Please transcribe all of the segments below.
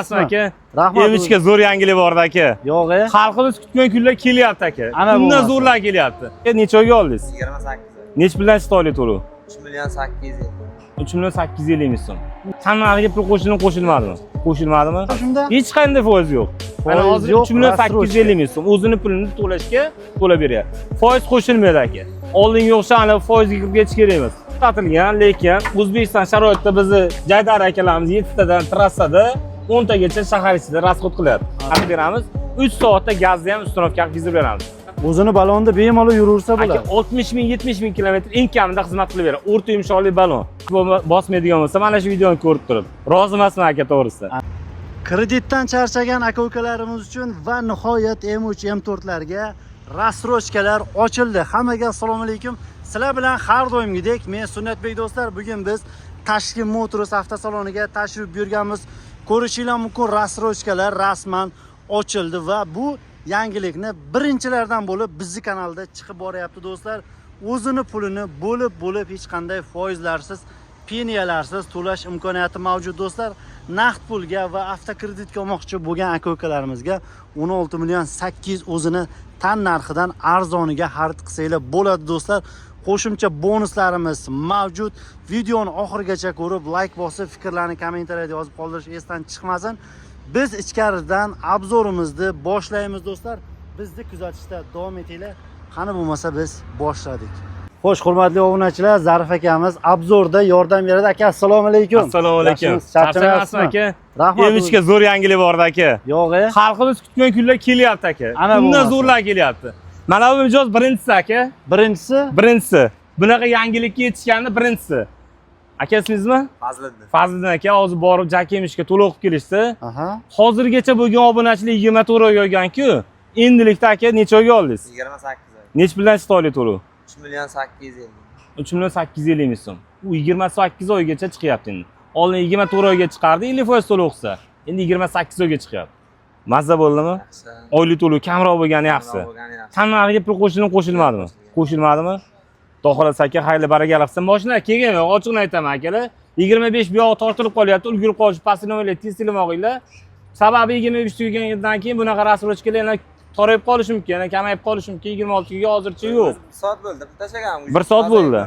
Aka. Rahmat. Evichga zo'r yangilik bor aka. Yo'q, e. Xalqimiz kutgan kunlar kelyapti aka. Ana Undan bo'lmasa. zo'rlar kelyapti. Necha oyga oldingiz? 28. Necha puldan chiqdi oylik to'lov? 3 million 850. 3 million 850 ming so'm. Tannarxiga pul qo'shilib qo'shilmadimi? Qo'shilmadimi? Shunda Hech qanday foiz yo'q. Mana Foiz hozir yo'q, 3 million рассрочка. 850 ming so'm o'zini pulini to'lashga to'lab beryapti. Foiz qo'shilmaydi aka. Oldinga o'xshab ana foizga kirib ketish kerak emas. Sotilgan, lekin O'zbekiston sharoitida bizni jaydari akalarimiz 7 tadan trassada 10 tagacha shahar ichida расход qilyapti. Qilib beramiz. 3 soatda gazni ham установка qilib beramiz. O'zini balonda bemalol yuraversa Aka bo'ladi. 60 ming, 70 ming kilometr eng kamida xizmat qilib beradi. O'rta yumshoqli balon. Bosmaydigan bo'lsa, mana shu videoni ko'rib turib. Rozi emasman aka, to'g'risi. Kreditdan charchagan aka-ukalarimiz uchun va nihoyat M3 M4 larga рассрочка lar ochildi. Hammaga assalomu alaykum. Sizlar bilan har doimgidek men Sunnatbek do'stlar. Bugun biz Tashkent Motors avtosaloniga tashrif buyurganmiz. Ko'rishinglar mumkin, рассрочка lar rasman ochildi va bu yangilikni birinchilardan bo'lib bizni kanalda chiqib boryapti do'stlar. O'zini pulini bo'lib-bo'lib hech qanday foizlarsiz, peniyalarsiz to'lash imkoniyati mavjud do'stlar. Naqd pulga va avtokreditga olmoqchi bo'lgan aka-ukalarimizga 16 million 8 o'zini tan narxidan arzoniga xarid qilsanglar bo'ladi do'stlar. Qo'shimcha bonuslarimiz mavjud. Videoni oxirigacha ko'rib, layk bosib, fikrlarni kommentariyada yozib qoldirish esdan chiqmasin. Biz ichkaridan обзор imizni boshlaymiz do'stlar. Bizni kuzatishda davom etinglar. Qani bo'lmasa biz boshladik. Xo'sh, hurmatli obunachilar, Zarif akamiz обзор da yordam beradi. Aka, assalomu alaykum. Assalomu alaykum. Yaxshimisiz? Charchamayapsizmi? Aka? Rahmat. Evichga zo'r yangilik bor aka. Yo'q, e. Xalqimiz kutgan kunlar kelyapti aka. Ana Undan bo'lmasa. zo'rlar kelyapti. Mana bu mijoz birinchisi aka. Birinchisi. Birinchisi. Bunaqa yangilikka yetishgani birinchisi. Aka, ismingiz nima? Fazliddin. Fazliddin aka hozir borib JAC M3ga to'lov qilib kelishdi. Hozirgacha bo'lgan obunachilik 24 oyga olgan-ku. Endilikda aka necha oyga oldingiz? 28 oy. Necha puldan chiqdi oylik to'lov? 3 million 850. 3 million 850 ming so'm. U 28 oygacha chiqyapti endi. Oldin 24 oyga chiqardi, 50% to'lov qilsa. Endi 28 oyga chiqyapti. Mazza bo'ldimi? Yaxshi. Oylik to'lov kamroq bo'lgani yaxshi. Kamroq bo'lgani yaxshi. Tannarxiga pul qo'shilib qo'shilmadimi? Qo'shilmadimi? Xudo xohlasa aka, xayrli barakali qilsin. Mashina kelgan yo'q, ochiqini aytaman akalar. 25 buyog'i tortilib qolyapti, ulgurib qolish pastini o'ylaydi, tez telefon olinglar. Sababi 25 tugagandan keyin bunaqa рассрочка lar yana torayib qolishi mumkin, yana kamayib qolishi mumkin. 26 ga hozircha yo'q. Bir soat bo'ldi. Pul tashlagan. Bir soat bo'ldi.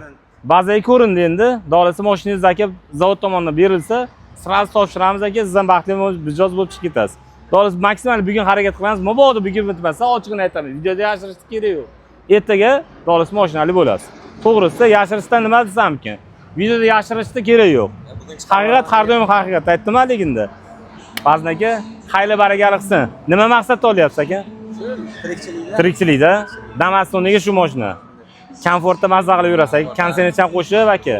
Bazaga ko'rindi endi. Xohlasa mashinangiz aka zavod tomonidan berilsa, сразу topshiramiz aka, siz ham baxtli mijoz bo'lib chiqib ketasiz. Xohlasa maksimal bugun harakat qilamiz. Mabodo bugun bitmasa, ochig'ini aytaman. Videoda yashirishni kerak yo'q. Ertaga xohlasa mashinali bo'lasiz. To'g'risida yashirishdan nima desamkin? Videoda yashirishni kerak yo'q. Bugun Haqiqat har doim haqiqat. Aytdim haligida. Fazil aka, xayrli barakali qilsin. Nima maqsadda olyapsiz aka? Shu tirikchilikda. Tirikchilikda. Damas o'rniga shu mashina. Komfortda mazza qilib yurasiz aka. Konditsioner ham qo'shib aka.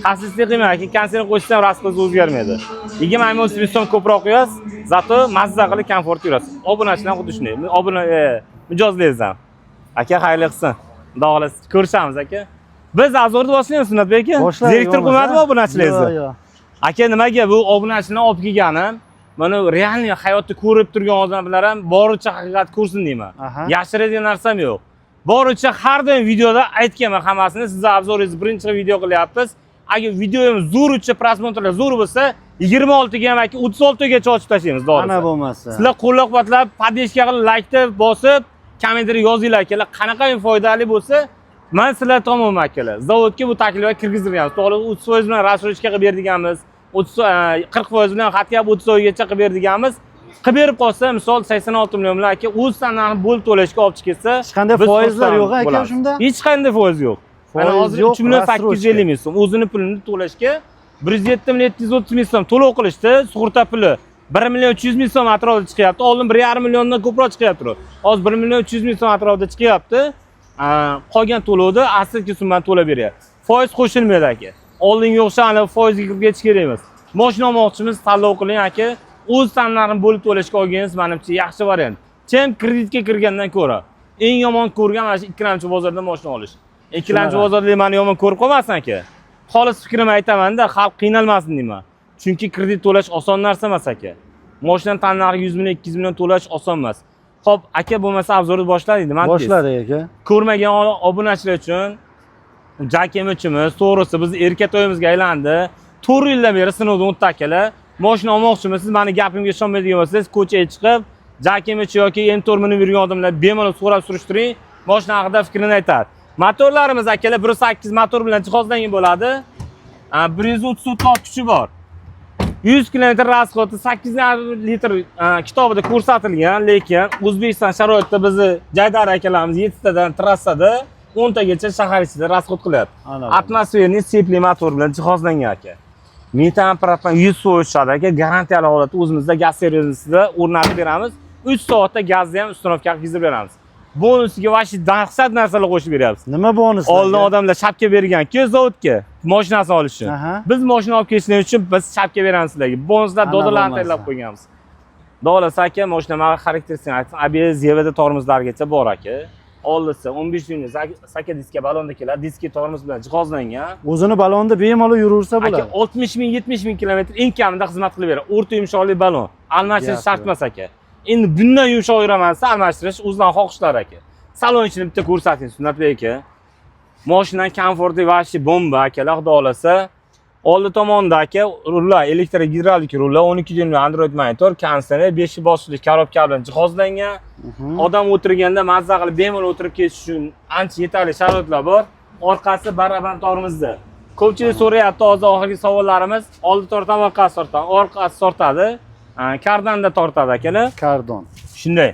Xasislik qilmang aka, konditsioner qo'shsa ham расход o'zgarmaydi. 20 ming 30 ming so'm ko'proq qo'yasiz, зато mazza qilib komfort yurasiz. Obunachilar ham xuddi shunday. Obuna mijozlaringiz ham. Aka, xayrli qilsin. Xudo xohlasa ko'rishamiz aka. Biz обзор ni boshlaymiz, Sunnatbek aka. Boshlaylik. Zeriktirib qo'ymadimi obunachilaringizni? Yo'q, yo'q. Aka, nimaga bu obunachilarni olib kelganim, mana реальный hayotda ko'rib turgan odamlar ham boricha haqiqat ko'rsin deyman. Yashiradigan narsam yo'q. Boricha har doim videoda aytganman hammasini. Sizni обзор ingizni birinchi video qilyapmiz. Agar videomiz zo'richa просмотр lar zo'r bo'lsa, 26 ga ham aka, 36 gacha ochib tashlaymiz, Ana to'g'risi. bo'lmasa. Sizlar qo'llab-quvvatlab, поддержка qilib, laykni bosib, kommentariy yozinglar akalar. Qanaqa foydali bo'lsa, man sizlar tomonman akalar. Zavodga bu takliflar kirgizilgan. To'g'ri, 30% bilan рассрочка qilib berdiganmiz. 30 40% bilan hatto 30 oygacha qilib berdiganmiz. Qilib berib qolsa, misol 86 million bilan aka o'z tanlarini bo'lib to'lashga olib chiqib ketsa, Hech qanday biz foizlar xursand yo'q aka bo'lamiz. shunda? Hech qanday foiz yo'q. Mana Foiz hozir yo'q, 3 million рассрочка. 850 ming so'm o'zini pulini to'lashga 107 million 730 ming so'm to'lov qilishdi, sug'urta puli 1 million 300 ming so'm atrofida chiqyapti. Oldin 1,5 milliondan ko'proq chiqyapti. Hozir 1 million 300 ming so'm atrofida chiqyapti. Qolgan to'lovni aslki summani to'lab beryapti. Foiz qo'shilmaydi aka. Oldinga o'xshab ana foizga kirib ketish kerak emas. Mashina olmoqchimiz, tanlov qiling aka. O'z tanlarini bo'lib to'lashga olganingiz menimcha yaxshi variant. Чем kreditga kirgandan ko'ra. Eng yomon ko'rgan mana shu ikkilamchi bozorda mashina olish. Ikkilamchi Shunaqa. bozorda mani yomon ko'rib qolmasin aka. Xolis fikrimni aytamanda, xalq qiynalmasin deyman. Chunki kredit to'lash oson narsa emas aka. Moshinani tan narxi 100 million, 200 million to'lash oson emas. Xo'p, aka, bo'lmasa обзор ni boshladik, nima deysiz? Boshladik aka. Ko'rmagan obunachilar uchun JAC M3imiz, to'g'risi biz erkatoyimizga aylandi. 4 yildan beri sinovdan o'tdi akalar. Moshina olmoqchimisiz? Mani gapimga ishonmaydigan bo'lsangiz, ko'chaga chiqib, JAC M3 yoki M4 minib yurgan odamlar bemalol so'rab surishtiring, moshina haqida fikrini aytadi. Motorlarimiz, akalar, 1.8 motor bilan jihozlangan bo'ladi. 134 ot kuchi bor. 100 km расход i 8,5 litr kitobida ko'rsatilgan, lekin O'zbekiston sharoitida bizni jaydari akalarimiz 7 tadan trassada 10 tagacha shahar ichida расход qilyapti. Ana. Атмосферный сцепление motor bilan jihozlangan, aka. Metan, propan 100% tushadi, aka. Garantiyali holatda o'zimizda gaz servisida o'rnatib beramiz. 3 soatda gazni ham установка qilib beramiz. Bonusiga вообще dahshat narsalar qo'shib beryapmiz. Nima bonus? Oldin odamlar шапка bergan-ku zavodga mashinasini olish uchun. Biz mashina olib kelishlik uchun biz шапка beramiz sizlarga. Bonuslar Ana dodalarni bo'lmasa. tayyorlab qo'yganmiz. Xudo aka, mashina mana xarakteristikani aytsam, ABS, EBD tormozlargacha bor, aka. Oldisi 15 dyumli saka diska balonda keladi, diski tormoz bilan jihozlangan. O'zini balonda bemalol yuraversa Aka, bo'ladi. 60 ming, 70 ming kilometr eng kamida xizmat qilib beradi. O'rta yumshoqli balon. Almashtirish shart emas, aka. Endi bundan yumshoq yuraman desa, almashtirish o'zidan xohishlari, aka. Salon ichini bitta ko'rsating, Sunnatbek aka. Moshinani komforti вообще bomba, akalar, xudo xohlasa. Oldi tomonda, aka, rullar elektr gidravlik rullar, 12 dyumli Android monitor, konditsioner, 5 bosqichli коробка bilan jihozlangan. Odam o'tirganda mazza qilib bemalol o'tirib ketish uchun ancha yetarli sharoitlar bor. Orqasi baraban tormozda. Ko'pchilik so'rayapti hozir oxirgi savollarimiz. Oldi tortami, orqasi tortami? Orqasi tortadi. Kardanda tortadi, akalar. Kardon. Shunday.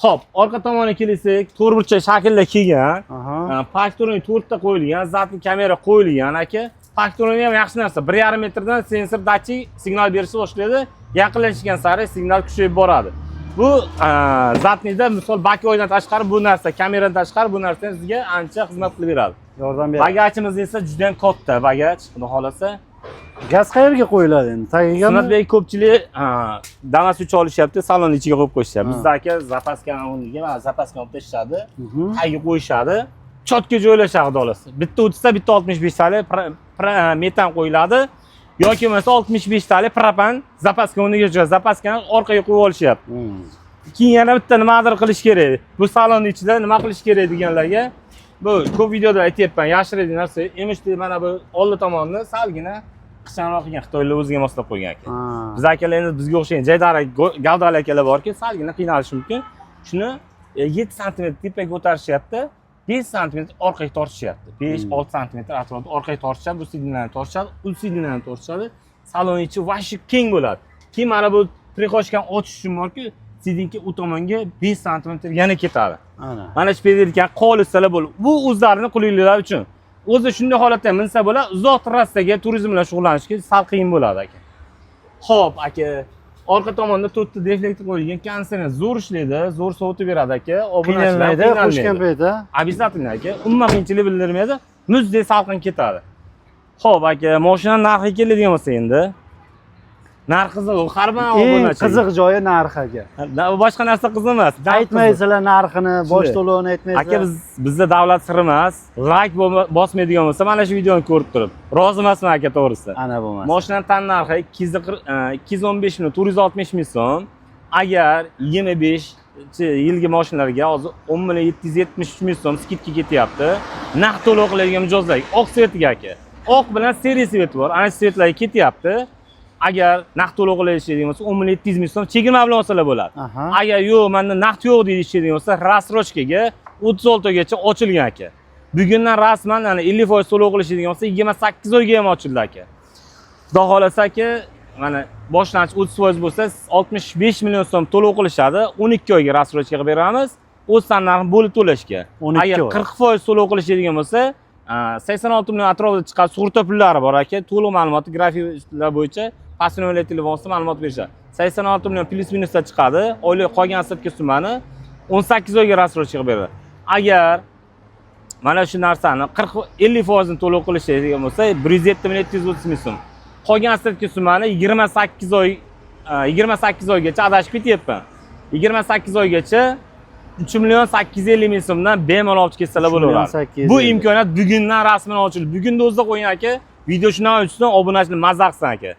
Xo'p, orqa tomoniga kelsak, to'rtburchak shaklda kelgan. Parktronik to'rtta qo'yilgan, задний kamera qo'yilgan, aka. Parktronik ham yaxshi narsa. 1,5 metrdan sensor datchik signal berishni boshlaydi. Yaqinlashgan sari signal kuchayib boradi. Bu задний da misol bak oydan tashqari bu narsa, kameradan tashqari bu narsa sizga ancha xizmat qilib beradi. Yordam beradi. Bagajimiz esa juda ham katta bagaj, xudo xohlasa. Gaz qayerga qo'yiladi endi? Tagigami? Sunnatbek, ko'pchilik Damas 3 olishyapti, salon ichiga qo'yib qo'yishyapti. Ha. Bizda, aka, запаска ni o'rniga mana запаска ni olib tashlashadi. Tagiga qo'yishadi. Чётко joylashadi, xudo xohlasa. Bitta 30 ta, bitta 65 tali metan qo'yiladi. Yoki bo'lmasa 65 tali propan запаска o'rniga joy, запаска ni orqaga qo'yib olishyapti. Keyin yana bitta nimadir qilish kerak. Bu salonni ichida nima qilish kerak deganlarga bu ko'p videoda aytyapman, yashiradigan narsa. M3 mana bu oldi tomonni salgina qichqanroq qilgan, xitoylar o'ziga moslab qo'ygan, aka. Biz akalar endi bizga o'xshagan jaydari gavdali akalar borki, salgina qiynalishi mumkin. Shuni 7 santimetr tepaga ko'tarishyapti, 5 santimetr orqaga tortishyapti. 5-6 santimetr atrofida orqaga tortishadi, bu сиденье larni tortishadi, u сиденье larni tortishadi. Salon ichi вообще keng bo'ladi. Keyin mana bu прихожка ni ochish uchun borku, сиденье u tomonga 5 santimetr yana ketadi. Ana. Mana shu перилька qolsalar bo'ladi. Bu o'zlarini qulayliklari uchun. O'zi shunday holatda ham minsa bo'ladi, uzoq trassaga turizm bilan shug'ullanishga sal qiyin bo'ladi, aka. Xo'p, aka, orqa tomonda to'rtta deflektor qo'yilgan, konditsioner zo'r ishlaydi, zo'r sovutib beradi, aka. Obunachilar Qiynalmaydi qo'shgan qiynalmaydi. paytda. Обязательно, aka, umuman qiyinchilik bildirmaydi, muzdek salqin ketadi. Xo'p, aka, mashina narxiga keladigan bo'lsa endi. Narx qiziq, u har bir Eng obunachi. Qiziq joyi narx, aka. Boshqa narsa qiziq emas. Narx qiziq. Aytmaysizlar narxini, bosh Shunday. to'lovini aytmaysizlar. Aka, bizda davlat siri emas. Layk bosmaydigan bo'lsa, mana shu videoni ko'rib turib. Rozi emasman, aka, to'g'risi. Ana bo'lmasa. Mashinani tan narxi 240, 215 million 460 ming so'm. Agar 25 yilgi mashinalarga hozir 10 million 773 ming so'm скидка ketyapti. Naqd to'lov qiladigan mijozlar oq цвет iga, aka. Oq bilan серый цвет i bor. Ana shu цвет larga ketyapti. Agar naqd to'lov qiladigan bo'lsa, 10 million 700 ming so'm chegirma bilan olsalar bo'ladi. Agar yo'q, menda naqd yo'q deyishadigan bo'lsa, рассрочка ga 36 oygacha ochilgan, aka. Bugundan rasman ana 50% to'lov qilishadigan bo'lsa, 28 oyga ham ochildi, aka. Xudo xohlasa, aka, mana boshlang'ich 30% bo'lsa, 65 million so'm to'lov qilishadi. 12 oyga рассрочка qilib beramiz. O'z tan narxini bo'lib to'lashga. 12 Agar oy. 40% to'lov qilishadigan bo'lsa, 86 million atrofida chiqadi, sug'urta pullari bor, aka. To'liq ma'lumotni grafiklar bo'yicha pastki nomerli telefon ma'lumot berishadi. 86 million плюс минус da chiqadi. Oylik qolgan hisobga summani 18 oyga рассрочка qilib beradi. Agar mana shu narsani 40 50 foizini to'lov qilishadigan bo'lsa, 107 million 730 ming so'm. Qolgan hisobga summani 28 oy, 28 oygacha, adashib ketyapman. 28 oygacha 3 million 850 ming so'mdan bemalol olib ketsalar 3 million bo'laveradi. 850. Bu imkoniyat bugundan rasman ochildi. Bugunni o'zida qo'ying, aka. Video shundan uchun obunachilar maza qilsin, aka.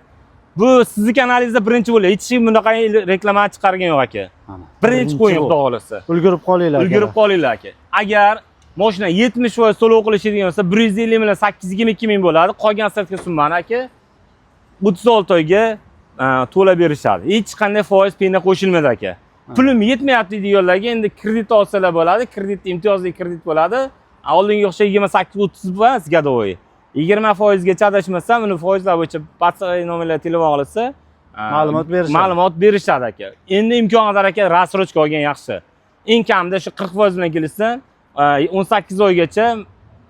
Bu sizni kanalingizda birinchi bo'ladi. Hech kim bunaqa reklama chiqargan yo'q, aka. Ana. Birinchi qo'ying, bu. xudo xohlasa. Ulgurib qolinglar. Ulgurib qolinglar, aka. Agar mashina 70% to'lov qilishadigan bo'lsa, 150 million 822 ming bo'ladi. Qolgan stavka summani, aka, 36 oyga To'lab berishadi. Hech qanday foiz, pena qo'shilmaydi, aka. Pulim yetmayapti deganlarga endi kredit olsalar bo'ladi. Kredit, imtiyozli kredit bo'ladi. Oldingi o'xshash 28, 30 emas, годовой. 20 foizgacha, adashmasam, uni foizlar bo'yicha pastki nomerlar telefon qilsa, Ma'lumot berishadi. Ma'lumot berishadi, aka. Endi imkon qadar, aka, рассрочка olgan yaxshi. Eng kamida shu 40% bilan kelishsa, 18 oygacha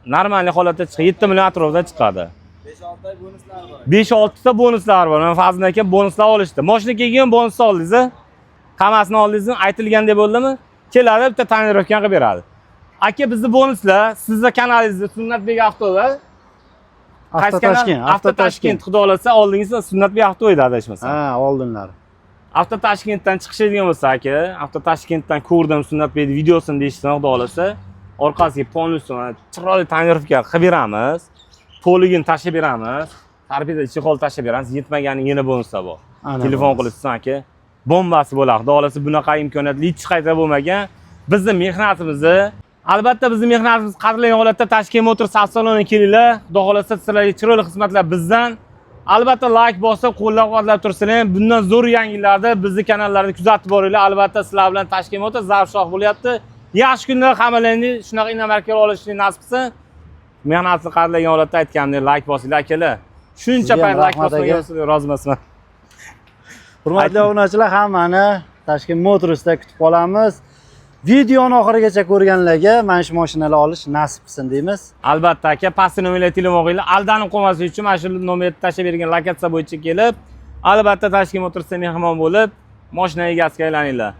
нормальный holatda chiqadi. 7 million atrofida chiqadi. 5-6 oy bonuslar bor. 5-6 ta bonuslar bor. Mana Fazil aka bonuslar olishdi. Moshina kelgan, bonusni oldingiz, a? Hammasini oldingizmi? Aytilgandek bo'ldimi? Keladi, bitta тонировка qilib beradi. Aka, bizni bonuslar sizni kanalingizda Sunnatbek Avtoda. Avto Toshkent, Avto Toshkent, xudo xohlasa, oldingizda Sunnatbek Avto edi, adashmasam. Ha, oldinlar. Avto Toshkentdan chiqishadigan bo'lsa, aka, Avto Toshkentdan ko'rdim Sunnatbekni videosini deyishsin, xudo xohlasa, orqasiga полностью mana chiroyli тонировка qilib beramiz. To'ligini tashlab beramiz. Torpeda чехол tashlab beramiz. Yetmagani yana bonuslar bor. Ana Telefon bonus. qilishsin, aka. Bombasi bo'ladi. Xudo xohlasa, bunaqa imkoniyat hech qayerda bo'lmagan. Bizni mehnatimizni, albatta, bizni mehnatimizni qadrlagan holatda Tashkent Motors avtosaloniga kelinglar. Xudo xohlasa, sizlarga chiroyli xizmatlar bizdan. Albatta, layk bosib, qo'llab-quvvatlab tursanglar, bundan zo'r yangiliklarni bizni kanallarda kuzatib boringlar. Albatta, sizlar bilan Tashkent Motors Zarafshon bo'lyapti. Yaxshi kunlar hammalarni shunaqa иномарка olishni nasib qilsin. Mehnatni qadrlagan holatda aytganimdek layk bosinglar, akalar. Shuncha Sizga ham payt layk rahmat, aka. bosmagan bo'lsangiz, rozi emasman. Hurmatli obunachilar, hammani Tashkent Motorsda kutib qolamiz. Videoni oxirigacha ko'rganlarga mana shu mashinalar olish nasib qilsin deymiz. Albatta, aka, pastki nomerlar telefon qilinglar. Aldanib qolmaslik uchun mana shu nomerni tashlab bergan lokatsiya bo'yicha kelib, albatta, Tashkent Motorsda mehmon bo'lib, mashina egasiga aylaninglar.